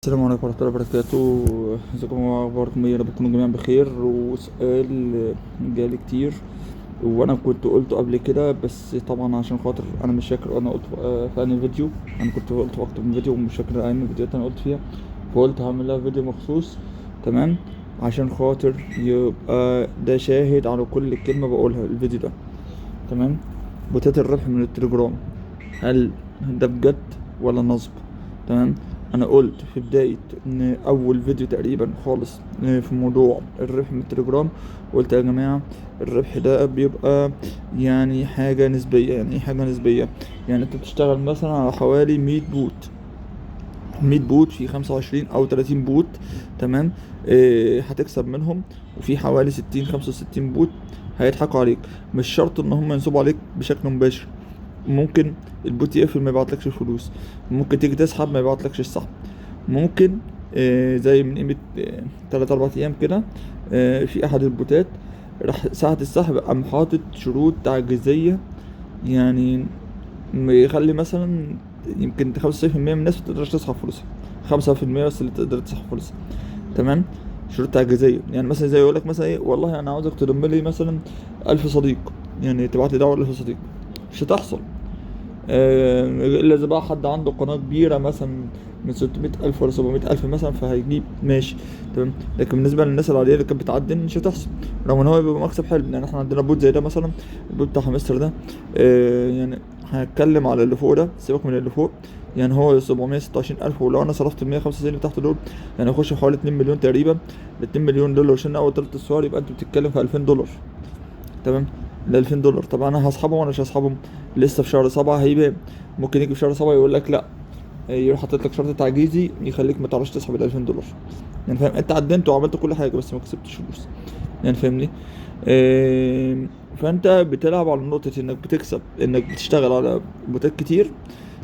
السلام عليكم ورحمة الله وبركاته. ازيكم واخباركم ايه؟ يا رب تكونوا جميعا بخير. وسؤال جالي كتير وانا كنت قلته قبل كده، بس طبعا عشان خاطر انا مش فاكر انا قلت في انهي فيديو. انا كنت قلت في اكتر من فيديو ومش فاكر انهي فيديوهات انا قلت فيها، فقلت هعمل لها فيديو مخصوص، تمام، عشان خاطر يبقى ده شاهد على كل كلمة بقولها الفيديو ده، تمام. بوتات الربح من التليجرام، هل ده بجد ولا نصب؟ تمام. انا قلت في بداية ان اول فيديو تقريبا خالص في موضوع الربح من التليجرام، قلت يا جماعة الربح ده بيبقى حاجة نسبية. يعني ايه حاجة نسبية؟ يعني انت بتشتغل مثلا على حوالي 100 bot، 100 bot في 25 او 30 bot، تمام، هتكسب منهم، وفي حوالي 60 65 bot هيضحكوا عليك. مش شرط ان هم ينصبوا عليك بشكل مباشر، ممكن ال bot يقفل ما يبعتلكش الفلوس، ممكن تيجي تسحب ما يبعتلكش السحب، ممكن زي من قيمة، 3-4 أيام كده، في أحد البوتات راح ساعة السحب قام حاطط شروط تعجيزية، يعني يخلي مثلا يمكن خمسة وتسعين في المية من الناس ما تقدرش تسحب فلوسها، خمسة في المية بس اللي تقدر تسحب فلوسها، تمام. شروط تعجيزية يعني مثلا زي يقولك مثلا إيه، والله أنا عاوزك تضم لي مثلا 1000 صديق، يعني تبعت لي دعوة 1000 صديق، مش هتحصل. إلا إذا بقى حد عنده قناة كبيرة مثلا من 600,000 ولا 700,000 مثلا، فهيجيب ماشي، تمام. لكن بالنسبة للناس العادية اللي كانت بتعدل مش هتحصل، رغم إن هو بيبقى مكسب حلو. يعني إحنا عندنا bot زي ده مثلا، ال bot بتاع هامستر ده، يعني هنتكلم على اللي فوق ده، سيبك من اللي فوق، يعني هو 726,000، ولو أنا صرفت ال 195 اللي تحت دول يعني هخش في حوالي 2 مليون تقريبا. ال 2 مليون دول لو شلنا أول تلات أصفار يبقى أنت بتتكلم في ألفين دولار، تمام، ال 2000 دولار. طب انا هسحبهم ولا مش هسحبهم؟ لسه في شهر 7 هيبان، ممكن يجي في شهر 7 يقول لك لا، يروح حاطط لك شرط تعجيزي يخليك ما تعرفش تسحب ال 2000 دولار. يعني فاهم، انت عدنت وعملت كل حاجه بس ما كسبتش فلوس، يعني فاهمني؟ فانت بتلعب على نقطه انك بتكسب، انك بتشتغل على بوتات كتير،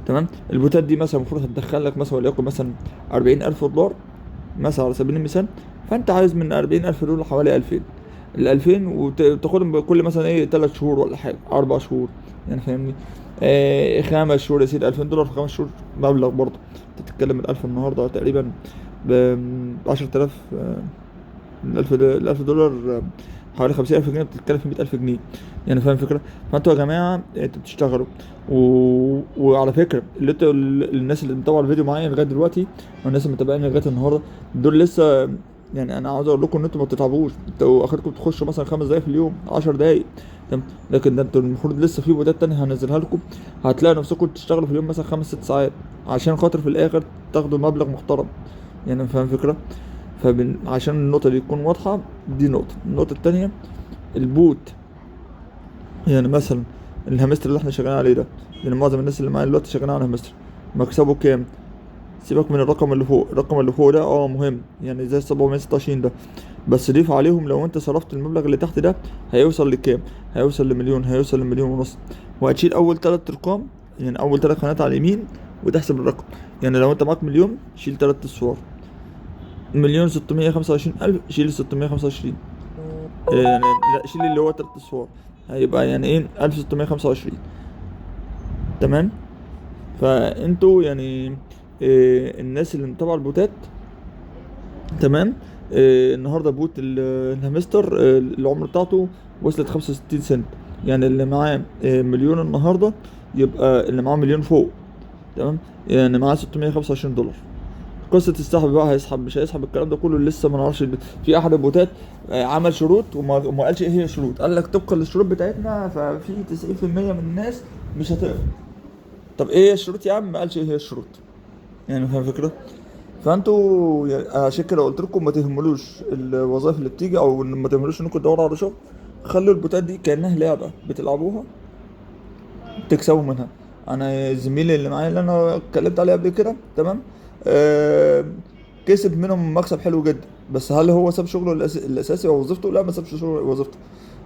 تمام. البوتات دي مثلا المفروض هتدخل لك مثلا وليكن مثلا 40000 دولار مثلا على سبيل المثال، فانت عايز من 40000 دولار حوالي 2000، ال 2000 وتاخدهم بكل مثلا ايه 3 شهور ولا حاجه، 4 شهور، يعني فاهمني؟ 5 شهور يا سيدي، 2000 دولار في 5 شهور مبلغ برضه، انت بتتكلم ال 1000 النهارده تقريبا ب 10000، ال 1000 دولار، حوالي 50000 جنيه، بتتكلم في 100000 جنيه، يعني فاهم الفكره؟ فانتوا يا جماعه انتوا بتشتغلوا وعلى فكره اللي انتوا الناس اللي متابعه الفيديو معايا لغايه دلوقتي والناس اللي متابعيني لغايه النهارده دول لسه، يعني انا عاوز اقول لكم ان انتوا ما بتتعبوش، انتوا اخركم تخشوا مثلا 5 دقايق في اليوم، 10 دقايق، تمام. لكن ده انتوا المفروض لسه في بوتات تانية هنزلها لكم، هتلاقوا نفسكم تشتغلوا في اليوم مثلا 5 6 ساعات عشان خاطر في الاخر تاخدوا مبلغ محترم، يعني فاهم الفكره؟ عشان النقطة دي تكون واضحة، دي نقطة. النقطة التانية ال bot، يعني مثلا الهامستر اللي احنا شغالين عليه ده، لان معظم الناس اللي معايا دلوقتي شغالين على الهامستر، مكسبه كام؟ سيبك من الرقم اللي فوق، الرقم اللي فوق ده مهم، يعني زي 726 ده، بس ضيف عليهم لو انت صرفت المبلغ اللي تحت ده هيوصل لكام؟ هيوصل لمليون، هيوصل لمليون ونص. وهتشيل اول 3 ارقام، يعني اول 3 خانات على اليمين وتحسب الرقم. يعني لو انت معاك مليون شيل 3 اصفار، 1,625,000 شيل 625، يعني لا شيل اللي هو 3 اصفار، هيبقى يعني ايه 1625، تمام. فانتوا الناس اللي متابعه البوتات، تمام. النهارده bot الهامستر، العمر بتاعته وصلت 65 سنت، يعني اللي معاه، مليون النهارده يبقى اللي معاه مليون فوق، تمام، يعني معاه 625 دولار. قصة السحب بقى هيسحب مش هيسحب الكلام ده كله لسه ما نعرفش. في احد البوتات، عمل شروط وما قالش ايه هي الشروط، قال لك طبقا للشروط بتاعتنا ففي تسعين في المية من الناس مش هتقبل. طب ايه هي الشروط يا عم؟ ما قالش ايه هي الشروط، يعني فاهم الفكرة؟ فانتوا عشان كده قلت لكم ما تهملوش الوظائف اللي بتيجي، او ما تهملوش انكم تدوروا على شغل، خلوا البوتات دي كأنها لعبة بتلعبوها تكسبوا منها. انا زميلي اللي معايا اللي انا اتكلمت عليه قبل كده، تمام، كسب منهم مكسب حلو جدا، بس هل هو ساب شغله الاساسي او وظيفته؟ لا، ما سابش شغله وظيفته،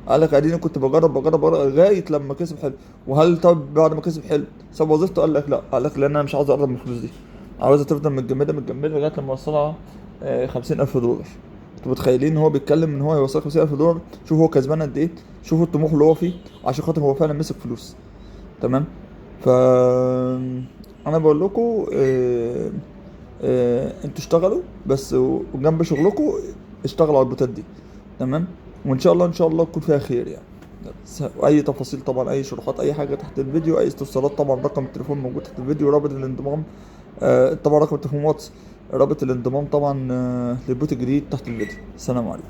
قال لك اديني كنت بجرب بجرب بجرب لغايه لما كسب حلو. وهل طب بعد ما كسب حلو ساب وظيفته؟ قال لك لا، قال لك لان انا مش عاوز اقرب من الفلوس دي، عاوزها تفضل متجمده متجمده لغايه لما اوصلها، 50000 دولار. انتوا متخيلين ان هو بيتكلم ان هو هيوصلها 50000 دولار؟ شوفوا هو كسبان قد ايه، شوفوا الطموح اللي هو فيه، عشان خاطر هو فعلا مسك فلوس، تمام. ف انا بقول لكم، انتوا اشتغلوا بس، وجنب شغلكم اشتغلوا على البوتات دي، تمام؟ وان شاء الله ان شاء الله يكون فيها خير يعني. اي تفاصيل طبعا، اي شروحات، اي حاجة تحت الفيديو، اي استفسارات طبعا رقم التليفون موجود تحت الفيديو، رابط الانضمام طبعا رقم التليفون واتس، رابط الانضمام طبعا للبوت الجديد تحت الفيديو. السلام عليكم.